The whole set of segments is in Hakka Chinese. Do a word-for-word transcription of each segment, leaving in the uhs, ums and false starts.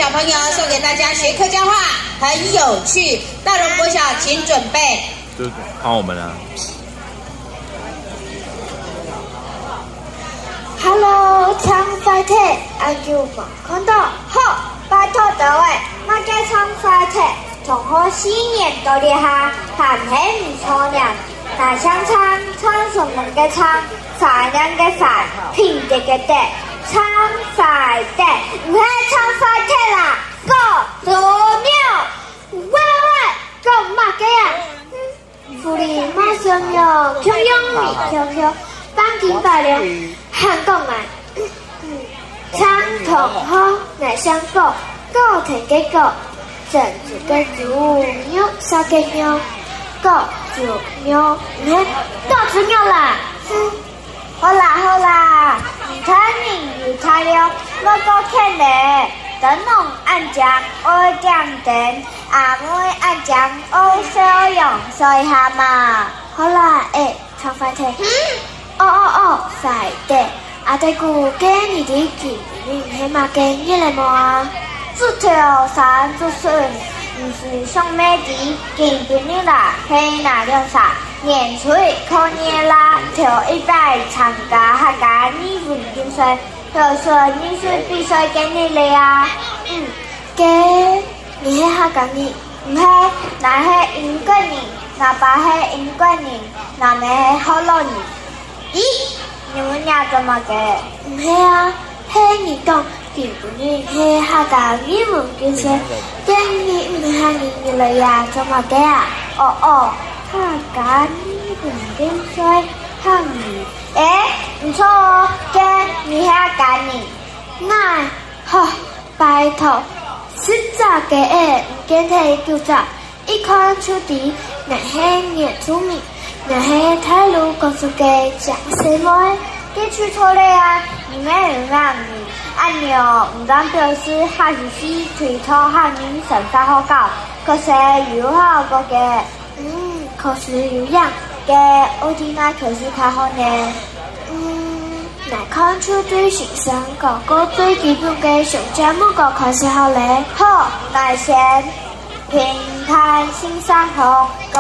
小朋友送給大家學客家話，很有趣。大榮國小請準備。就換我們了。 Hello，唱快帖，恁久無看到。好，拜託各位，麼个唱快帖？同學四年到這下，還係毋著呢。哪像唱，唱什麼个唱，懷念个懷，品德个德，唱快帖，毋係唱快帖啦，狗豬肉，喂喂喂，講麼个啊？ 狐狸、貓、小牛，共樣尾共樣，半斤八兩，還講𠊎。唱同學，𠊎姓古，古亭个古，珍珠个珠，玉石个玉，古珠玉，毋係古豬肉啦。哼。 好啦好啦，你大人有大量，莫過譴咧。燈籠恁靚愛點燈，阿妹恁靚愛笑容，笑一下嘛。好啦，欸，唱快帖。哦哦哦，快點！阿德牯，該你知今晡日係麼个日仔無啊？ 竹頭山竹筍，毋使想乜知，今晡日啦係哪兩儕？年初一過年啦，頭一擺參加客家語文競賽，就算藝術比賽个日仔啊。嗯，該你係客家人？毋係，𠊎係英國人，𠊎爸係英國人，𠊎姆係學老人。咦，你問𠊎做麼个？毋係啊， 係你講，今晡日係客家語文競賽，該你毋係客人，你來這做麼个啊？哦哦，客家語文競賽，客語。欸，毋著哦，該你係客家人。𠊎，吼，拜託，十隻雞仔毋見忒九隻， 一看就知，𠊎係原住民，𠊎係大陸各族个靚細妹。該就著咧啊，你乜有名呢。恁樣毋單表示客語係對待客人生活好搞，確實有效果个。嗯，確實有影。該愛對哪開始較好呢？嗯， 𠊎看就對先生教過最基本个上隻目標開始好咧。好，𠊎先。平凡先生好，各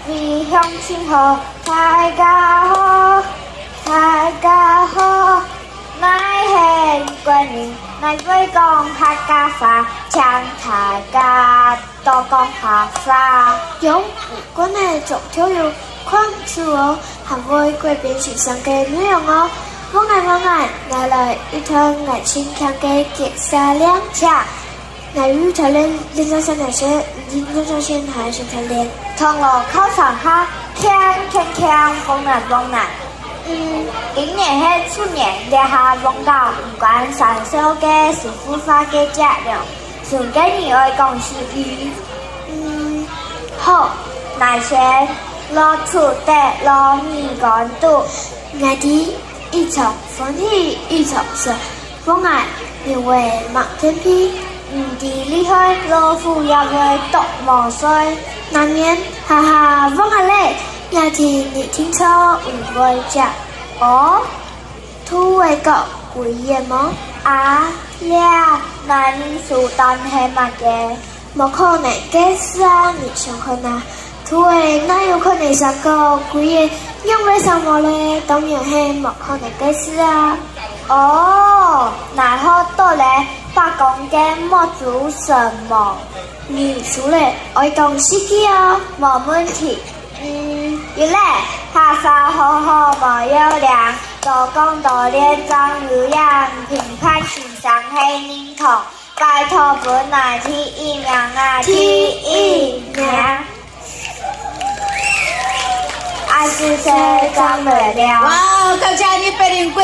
位鄉親好，大家好，大家好。𠊎係英國人，𠊎會講客家話，請大家 多講客話。用不慣个長透音看毋出哦，還會改變先生个內容哦。望𠊎，望𠊎，𠊎來一段𠊎盡慶个結社令。請。𠊎有條令，令上先來先，令上先來先條令。銅鑼靠山下，鏘鏘鏘，梆然梆然。嗯，今年係鼠年，這下梆到，毋管山上个師傅發个節令。 送个你愛講四句。嗯，好。𠊎先，老鼠跌落米缸肚。𠊎知，一場歡喜一場愁。望𠊎，你會猛天飛，毋知厲害，老虎也會啄無碎。難免，哈哈，望𠊎咧，也知你定著毋會食。哦， 兔仔講鬼眼無？啊，這，𠊎認輸，但係麼个？無可能个事啊，你想看啊！兔仔哪有可能生過鬼眼，仰會生無咧？當然係無可能个事啊！哦，𠊎學著咧，伯公个目珠神無？你輸咧，愛講四句哦。無問題。 嗯，有咧，客話好好無要領，多講多練正有影，評判先生係認同，拜託分𠊎第一名啊，第一名。恁仔細，讚無了。哇，感謝你，百靈國